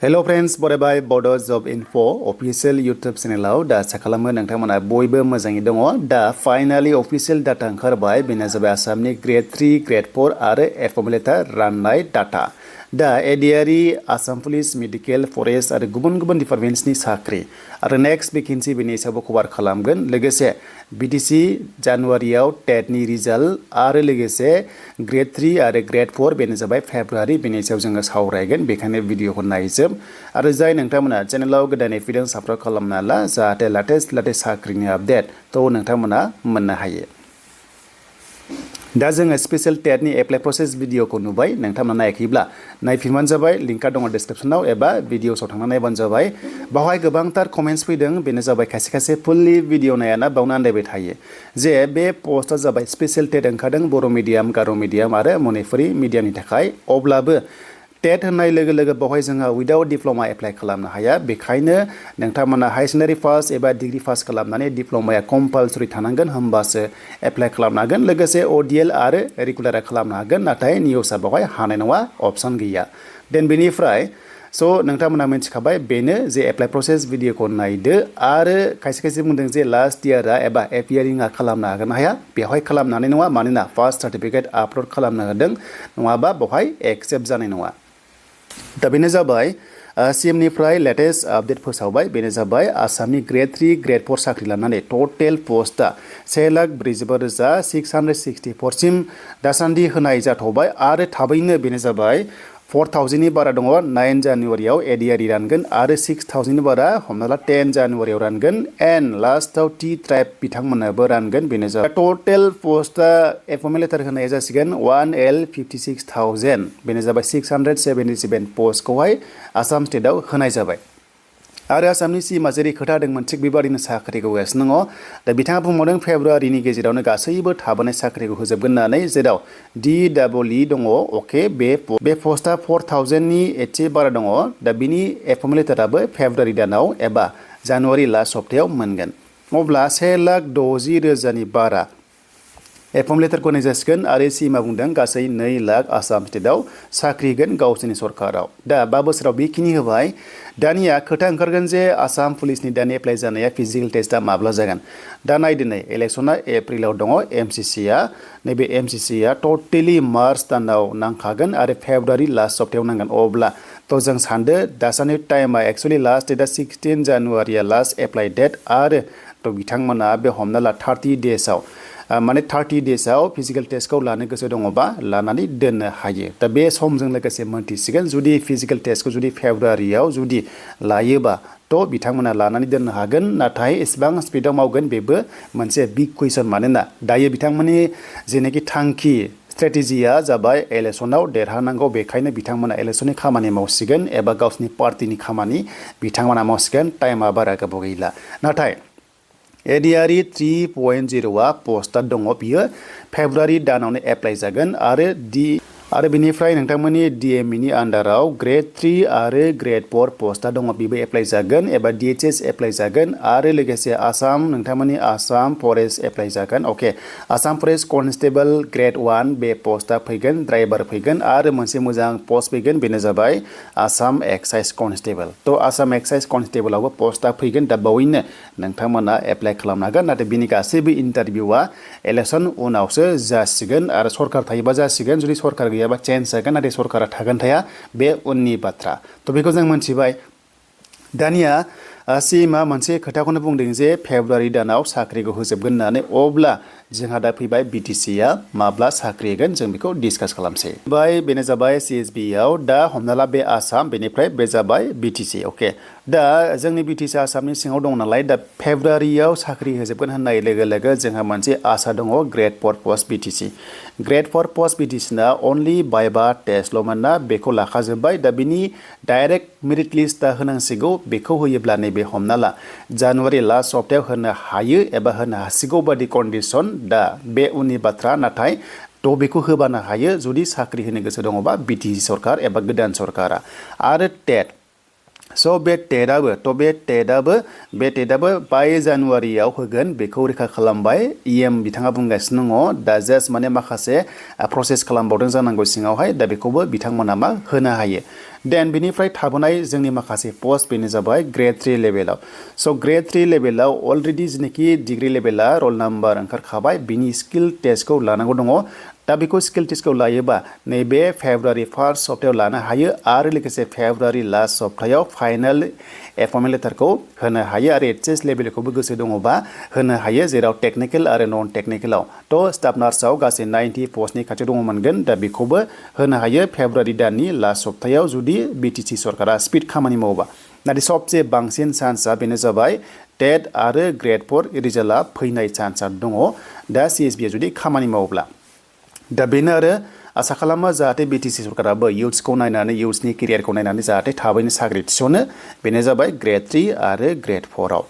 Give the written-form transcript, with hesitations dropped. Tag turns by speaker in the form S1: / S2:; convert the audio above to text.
S1: Hello friends, बरायबाय बड' जब info official YouTube चेनेलाव दा आसा खालामो नोंथांमोना बयबो मोजाङै दङ दा फाइनालि अफिसियेल डाटा ओंखारबाय बेनो जाबाय आसामनि ग्रेड 3 ग्रेड 4 आरो एफएमएलएटा राननाय डाटा दा एडिआरि आसाम पुलिस मेडिकेल फरेस्ट आरो गुबुन गुबुन डिपार्टमेन्ट्सनि साख्रि आरो नेक्स्ट भेकेन्सि बेनि हिसाबै कभार खालामगोन लोगोसे BTC जानुवारियाव टेटनि रिजाल्ट आरो लोगोसे ग्रेड 3 आरो ग्रेड 4 बेनो जाबाय फेब्रुवारि बेनि सायाव जोङो सावरायगोन बेखायनो भिडिअखौ नायजोब आरो जाय नोंथांमोना चेनेलाव गोदानै फैदों साबस्क्राइब खालामना ला जाहाथे लाटेस्ट साख्रिनि आपडेट थ' नोंथांमोना मोननो हायो दा जोङो स्पेशल टेटनि एप्लाइ प्रसेस भिडिअखौ नुबाय नोंथांमोना नायाखैब्ला नायफिनबानो जाबाय लिंकआ दङ डिसक्रिप्सनाव एबा भिडिअसआव थांना नायबानो जाबाय बावहाय गोबांथार कमेन्ट्स फैदों बेनो जाबाय खायसे फुल्लि भिडिअ नायाना बावनो आन्दायबाय थायो जे बे पस्टआ जाबाय स्पेशल टेट ओंखारदों बर' मिडियाम गार' मिडियाम आरो मणिपुरि मिडियामनि थाखाय अब्लाबो टेट होननाय लोगो लोगो बावहाय जोंहा उइदाउट डिप्ल'मा एप्लाइ खालामनो हाया बेखायनो नोंथांमोना हाई सेकेन्डारि पास एबा डिग्री पास खालामनानै डिप्ल'माया कम्पालसरि थानांगोन होमबासो एप्लाइ खालामनो हागोन लोगोसे ODL आरो रेगुलारा खालामनो हागोन नाथाय निउसआ बावहाय हानाय नङा अपसन गैया देन बेनिफ्राय स' नोंथांमोना मिथिखाबाय बेनो जे एप्लाइ प्रसेस भिडिअखौ नायदो आरो खायसे बुंदों जे लास्ट इयारा एबा एपियारिंआ खालामनो हागोन ना हाया बेवहाय खालामनो हानाय नङा मानोना फार्स्ट सार्टिफिकेट आपल'ड खालामनो होदों नङाबा बावहाय एक्सेप्ट जानाय नङा दा बेनो जाबाय CMनिफ्राय लेटेस्ट आपडेट फोसावबाय बेनो जाबाय आसामनि ग्रेड 3 ग्रेड 4 साख्रि लानानै टटेल पस्टआ 1,45,664 सिम दासान्दि होनाय जाथ'बाय आरो थाबैनो बेनो जाबाय 4,000नि बारा दङ 9 जानुवारियाव एडिआरि रानगोन आरो 6,000नि बारा हमना ला 10 जानुवारियाव रानगोन एन्ड लास्टआव टी ट्राइब बिथांमोनाबो रानगोन बेनो जाबाय टटेल पस्टआ एफएमएल लेटार होनाया जासिगोन 1,56,000 बेनो जाबाय 677 पस्टखौहाय आसाम स्टेटआव होनाय जाबाय आरो आसामनि सीएमआ जेरै खोथा होदोंमोन थिग बेबादिनो साख्रिखौ होगासिनो दङ दा बिथाङा बुंबावदों फेब्रुवारिनि गेजेरावनो गासैबो थाबोनाय साख्रिखौ होजोबगोन होननानै जेराव DEE दङ अके बे पस्टआ 4,000नि एसे बारा दङ दा बिनि एफएमएल लेटाराबो फेब्रुवारि दानाव एबा जानुवारि लास्ट सप्तायाव मोनगोन अब्ला 1,60,000नि बारा एफएमएल लेटारखौ होनाय जासिगोन आरो सीएमआ बुंदों गासै 2 लाख आसाम स्टेटआव साख्रि होगोन गावसोरनि सरकाराव दा 5 बोसोराव बेखिनि होबाय दानिया खोथा ओंखारगोन जे आसाम पुलिसनि दानि एप्लाइ जानाया फिजिकेल टेस्टआ माब्ला जागोन दा नायदो नै इलेक्सना एप्रिलाव दङ MCCआ नैबे MCCआ टटेलि मार्च दानाव नांखागोन आरो फेब्रुवारि लास्ट सप्तायाव नांगोन अब्ला थ' जों सानदो दासान्दि टाइमा एक्सुवेलि लास्ट डेटआ 16 जानुवारिया लास्ट एप्लाइ डेट आरो थ' बिथांमोना बे हमना ला 30 डेजआव माने 30 डेजआव फिजिकेल टेस्टखौ लानो गोसो दङबा लानानै दोननो हायो दा बे समजों लोगोसे मोनथिसिगोन जुदि फिजिकेल टेस्टखौ जुदि फेब्रुवारियाव जुदि लायोबा थ' बिथांमोना लानानै दोननो हागोन नाथाय एसेबां स्पिडआव मावगोन बेबो मोनसे बिग कुइसन मानोना दायो बिथांमोननि जेनाखि थांखि स्ट्रेटेजिया जाबाय इलेक्सनाव देरहानांगौ बेखायनो बिथांमोना इलेक्सननि खामानि मावसिगोन एबा गावसिनि पार्टिनि खामानि बिथांमोना मावसिगोन टाइमा बारा गोबाव गैला नाथाय एडिआरि 3.0आ पस्टआ दङ बियो फेब्रुवारि दानावनो एप्लाइ जागोन आरो बेनिफ्राय नोंथांमोननि DMEनि आन्डाराव ग्रेड 3 आरो ग्रेड 4 पस्टआ दङ बेबो एप्लाइ जागोन एबा DHS एप्लाइ जागोन आरो लोगोसे नोंथांमोननि आसाम फरेस्ट एप्लाइ जागोन अके आसाम फरेस्ट कनस्टेबल ग्रेड 1 बे पस्टआ फैगोन ड्राइभार फैगोन आरो मोनसे मोजां पस्ट फैगोन बेनो जाबाय आसाम एक्साइज कनस्टेबल थ' आसाम एक्साइज कनस्टेबलावबो पस्टआ फैगोन दा बावैनो नोंथांमोना एप्लाइ खालामनो हागोन नाथाय बिनि गासैबो इन्टारभिउआ इलेक्सन उनावसो जासिगोन आरो सरकार थायोबा जासिगोन जुदि सरकार गैयाबा चेन्ज जागोन नाथाय सरकारा थागोन थाया बे उननि बाथ्रा थ' बेखौ जों मोनथिबाय दानिया सीएमआ मोनसे खोथाखौनो बुंदों जे फेब्रुवारि दानाव साख्रिखौ होजोबगोन होननानै अब्ला जोंहा दा फैबाय BTCआ माब्ला साख्रि होगोन जों बेखौ डिसकास खालामसै बेनो जाबाय CSBआव दा हमना ला बे आसाम बेनिफ्राय बे जाबाय BTC अके दा जोंनि BTC आसामनि सिङाव दं नालाय दा फेब्रुवारियाव साख्रि होजोबगोन होननाय लोगो लोगो जोंहा मोनसे आसा दङ grade 4 post BTC grade 4 post BTCना अनलि बायबा टेस्टल'मोन ना बेखौ लाखाजोब्बाय दा बिनि डाइरेक्ट मेरिट लिस्टआ होनांसिगौ बेखौ होयोब्ला नैबे हमना ला जानुवारि लास्ट सप्तायाव होनो हायो एबा होनो हासिगौ बादि कन्डिसन दा बे उननि बाथ्रा नाथाय थ' बेखौ होबानो हायो जुदि साख्रि होनो गोसो दङबा BTC सरकार एबा गोदान सरकारा आरो टेट स' बे टेटआबो बे टेटआबो 22 जानुवारियाव होगोन बेखौ रोखा खालामबाय बिथाङा बुंगासिनो दङ दा जास्ट माने माखासे प्रसेस खालामबावदों जानांगौ सिङावहाय दा बेखौबो बिथांमोना मा होनो हायो देन बिनिफ्राय थाबोनाय जोंनि माखासे पस्ट बेनो जाबाय ग्रेड 3 लेभेलाव स' ग्रेड 3 लेभेलाव अलरेडि जेनाखि डिग्री लेभेला रल नाम्बार ओंखारखाबाय बिनि स्किल टेस्टखौ लानांगौ दङ दा बेखौ स्किल टेस्टखौ लायोबा नैबे फेब्रुवारि 1 सप्तायाव लानो हायो आरो लोगोसे फेब्रुवारि लास्ट सप्तायाव फाइनाल एपइन्टमेन्ट लेटारखौ होनो हायो आरो एचएस लेभेलखौबो गोसो दङबा होनो हायो जेराव टेकनिकेल आरो नन टेकनिकेलाव थ' स्टाफ नार्सआव गासै 90 पस्टनि खाथियाव दङ मोनगोन दा बेखौबो होनो हायो फेब्रुवारि दाननि लास्ट सप्तायाव जुदि BTC सरकारा स्पिड खामानि मावोबा नाथाय सबसे बांसिन चान्सआ बेनो जाबाय टेट आरो ग्रेड 4 रिजाल्टआ फैनाय चान्सआ दङ दा CSBआ जुदि खामानि मावोब्ला दा बेनो आरो आसा खालामो जाहाथे BTC सरकाराबो इयुथ्सखौ नायनानै इयुथ्सनि केरियारखौ नायनानै जाहाथे थाबैनो साख्रि थिसनो बेनो जाबाय ग्रेड 3 आरो ग्रेड 4 आव